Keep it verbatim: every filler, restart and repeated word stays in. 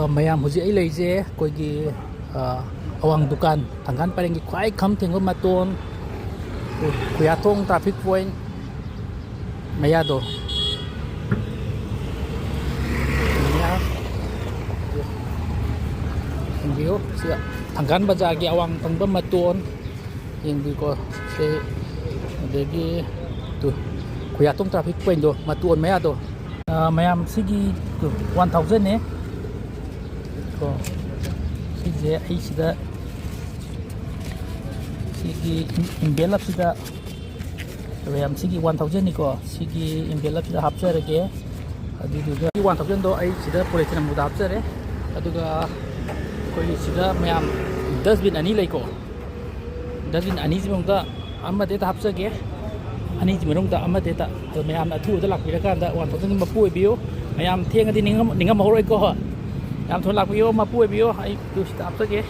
ꯃꯌꯥꯝ, ꯍꯧꯖꯤꯛ ꯑꯩ ꯂꯩꯔꯤꯁꯦ ꯑꯩꯈꯣꯏꯒꯤ, ꯑ, ꯑꯋꯥꯡ ꯗꯨꯀꯥꯟ, ꯊꯪꯒꯥꯜ ꯄꯔꯦꯡꯒꯤ ꯈ꯭ꯋꯥꯏ ꯈꯝ ꯊꯦꯡꯕ ꯃꯇꯣꯟ, ꯈꯨ-, ꯈꯨꯌꯥꯊꯣꯡ traffic point ꯃꯌꯥꯗꯣ꯫ ꯌꯦꯡꯕꯤꯌꯨ, ꯁꯤ ꯊꯪꯒꯥꯜ ꯕꯖꯥꯔꯒꯤ ꯑꯋꯥꯡ ꯊꯪꯕ ꯃꯇꯣꯟ꯫ ꯌꯦꯡꯕꯤꯌꯨꯀꯣ, ꯁꯤ, ꯑꯗꯒꯤ ꯇꯨ, ꯈꯨꯌꯥꯊꯣꯡ traffic pointꯗꯣ, ꯃꯇꯣꯟ ꯃꯌꯥꯗꯣ꯫ ꯑ, ꯃꯌꯥꯝ, ꯁꯤꯒꯤ ꯇꯨ, one thousandꯅꯦ꯫ ꯀꯣ, ꯁꯤꯁꯦ ꯑꯩ ꯁꯤꯗ, ꯁꯤꯒꯤ envelopeꯁꯤꯗ, ꯃꯌꯥꯝ, ꯁꯤꯒꯤ one thousandꯅꯤꯀꯣ, ꯁꯤꯒꯤ envelopeꯁꯤꯗ ꯍꯥꯞꯆꯔꯒꯦ꯫ ꯑꯗꯨꯗꯨꯒ one thousandꯗꯣ ꯑꯩ ꯁꯤꯗ polythene ꯑꯃꯨꯕꯗ ꯍꯥꯞꯆꯔꯦ꯫ ꯑꯗꯨꯒ ꯑꯩꯈꯣꯏꯒꯤ ꯁꯤꯗ, ꯃꯌꯥꯝ, dustbin ꯑꯅꯤ ꯂꯩꯀꯣ꯫ Dustbin ꯑꯅꯤꯁꯤ ꯃꯅꯨꯡꯗ ꯑꯃꯗ ꯍꯦꯛꯇ ꯍꯥꯞꯆꯒꯦ꯫ ꯑꯅꯤꯁꯤ ꯃꯅꯨꯡꯗ ꯑꯃꯗ ꯍꯦꯛꯇ꯫ ꯑꯗꯣ ꯃꯌꯥꯝꯅ ꯑꯊꯨꯕꯗ ꯂꯥꯛꯄꯤꯔꯀꯥꯟꯗ one thousandꯒꯤ ꯃꯄꯨ ꯑꯣꯏꯕꯤꯌꯨ꯫ ꯃꯌꯥꯝ ꯊꯦꯡꯉꯗꯤ ꯅꯤꯡꯉꯝ-, ꯅꯤꯡꯉꯝꯃꯔꯣꯏꯀꯣ꯫ ꯌꯥꯝ ꯊꯨꯅ ꯂꯥꯛꯄꯤꯌꯨ, ꯃꯄꯨ ꯑꯣꯏꯕꯤꯌꯨ꯫ ꯑꯩ ꯇꯨ ꯁꯤꯗ ꯍꯥꯞꯆꯒꯦ꯫